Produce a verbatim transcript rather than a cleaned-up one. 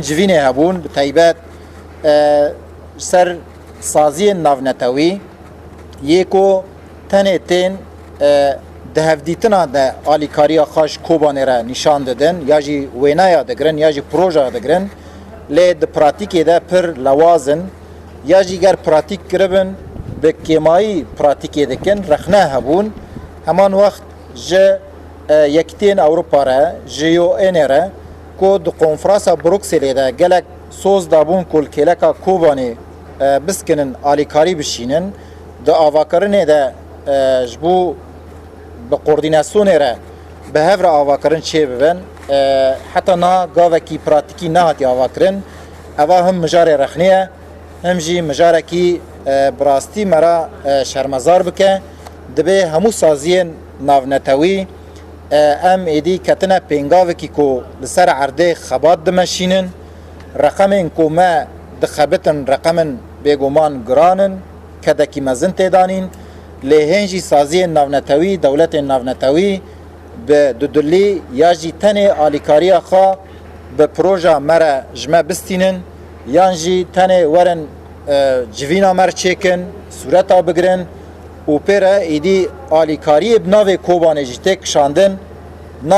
Civînê hebûn, bi taybet, e, ser saziyên navnetewî yê ku tenê tên, e, di hevdîtina de alîkariya xwe ji Kobanê re nîşan didin, ya jî wêneya digirin, ya jî projeya digirin, lê di pratîkê de pir lewaz in, ya jî ger pratîk kiribin, bi kêmayî pratîkê dikin, rexne hebûn. Heman wext ji, e, Yekîtiyên Ewropa re, ji U N'ê re, ku di konferansa Brukselê de gelek soz dabûn ku li kêleka Kobanê, e, biskinin, alîkarî bişînin, di avakirinê de, e, ji bo bi koordînasyonê re bi hev re avakirin çê bibin. E, heta niha gavekî pratîkî nehatiye avakirin. Eva him mijarê rexnê ye, him jî mijarekî, e, bi rastî me re, e, şermezar bike. Dibê hemû saziyên navnetewî, e, em êdî ketine pêngavekî ku li ser erdê xebat dimeşînin. Reqemên ku me dixebitin reqemên bêguman giran in, kedekî mezin tê de nîn. Lê hên jî saziyên navnetewî, dewletên navnetewî bi dudilî ya jî tenê alîkariya xwe bi proja me re ji me bistînin, yan jî tenê werin, e, civîna me re çêkin, sûreta bigirin û pê re êdî alîkariyê bi navê Kobanê jî tê kişandin.